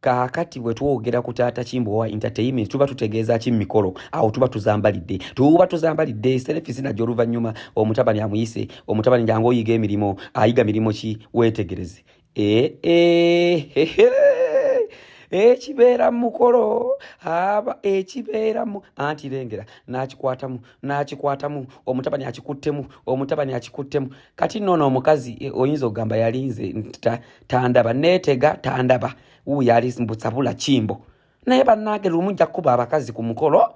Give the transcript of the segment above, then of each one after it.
Kaakati bwe twogera ku Taata Kimbowa Entertainment tuba tutegeeza ki mikolo? Awo tuba tuzambalidde, tuba tuzambalidde. Selfie zinajja oluvannyuma. Omutabani amuyise, omutabani jangu oyiga emirimu. Ayiga mirimu ki? Weetegereze. Ekibeera mu mukolo aba ekibeeramu anti lengera n'akikwatamu, n'akikwatamu, omutabani akikuttemu, omutabani akikuttemu. Kati nno ono omukazi oyinza okugamba yalinze tandaba, neetega tandaba, wuuyo ali mbusabula Kimbo. Naye bannange, lumu nja kukuba abakazi ku mukolo,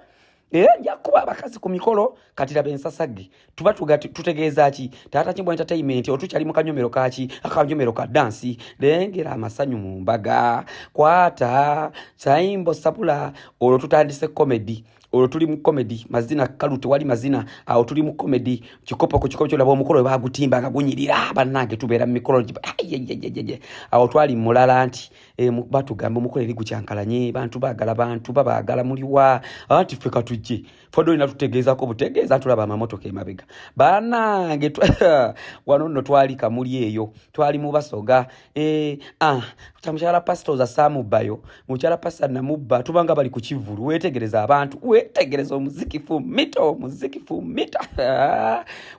era nja kukuba abakazi ku mikolo. Kati laba ensasagge. Tuba tutegeeza ki? Taata Kimbo Entertainment, otukyali mu kanyomero kaki? Akanyomero ka dansi. Lengera amasanyu mu mbaga. Kwata Saimbo Sabula. Olwo tutandise comedy, olwo tuli mu comedy. Mazina kalu, tewali mazina awo, tuli mu comedy. Kikopo ku kikopo, kyolaba omukolo we bagutimba nga gunyirira. Bannange, tubeera mu mikolo. Ayeyeyeyeye. Awo twali mulala nti batugamba omukolo eri gukyankalanye, bantu baagala, bantu babaagala, muliwa? Anti ffe katujje fodde, olina tutegeezako butegeeza, tulaba amamotoka emabega. Bannange, wano nno twali Kamuli eyo, twali mu Basoga. Ah, mukyala pasitoza saamubbayo, mukyala pasita namubba. Tubanga bali ku kivvulu. Weetegereza abantu, weetegereza omuziki fumita, omuziki fumita.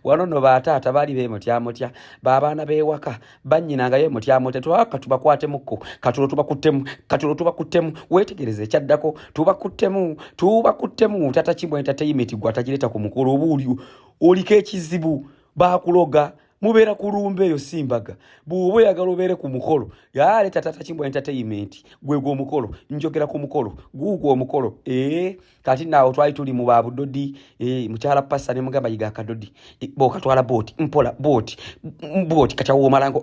Wano nno bataata baali beemotyamotya, babaana b'ewaka bannyina nga yeemotyamotya. Twaka tubakwatemukko katulo, tubakuttemu katulo, tubakuttemu. Weetegereza ekyaddako, tubakuttemu, tubakuttemu. Tata Kimbo Entertainment, gwe atagireeta ku mukolo, oba oli oliko ekizibu, bakuloga. Mubeera ku lumbe eyo, si mbaga. Bw'oba oyagala obeere ku mukolo, yaleeta Tata Kimbo Entertainment. Gwe gwe omukolo, njogera ku mukolo guugwo omukolo. Ee, kati naawo twali tuli mu babudodi. Mukyala pasa ne mugamba, yiga akadodi. Bw'okatwala booti mpola, booti booti. Kati awo omalanga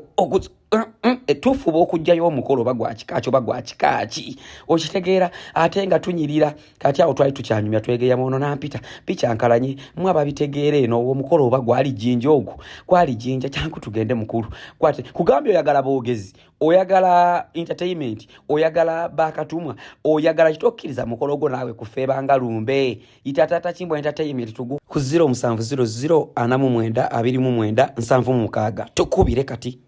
tufuba okugjayo omukolo oba gwa kikaaki, oba gwa kikaaki, okitegeera? Ate nga tunyirira. Kati awo twali tukyanyumya, twegeyamu, ono nampita bikyankalanye. Mu ababitegeera eno, omukolo oba gwali Jinja, ogwo gwali Jinja. Kyangu tugende mukulu. Kwate kugambye, oyagala boogezi, oyagala entertainment, oyagala bakatumwa, oyagala kitokkiriza mukolo gwo naawe kufeebanga lumbe. Yita Taata Kimbo Entertainment tugu ku 0700 49 29 76. Tukubire kati.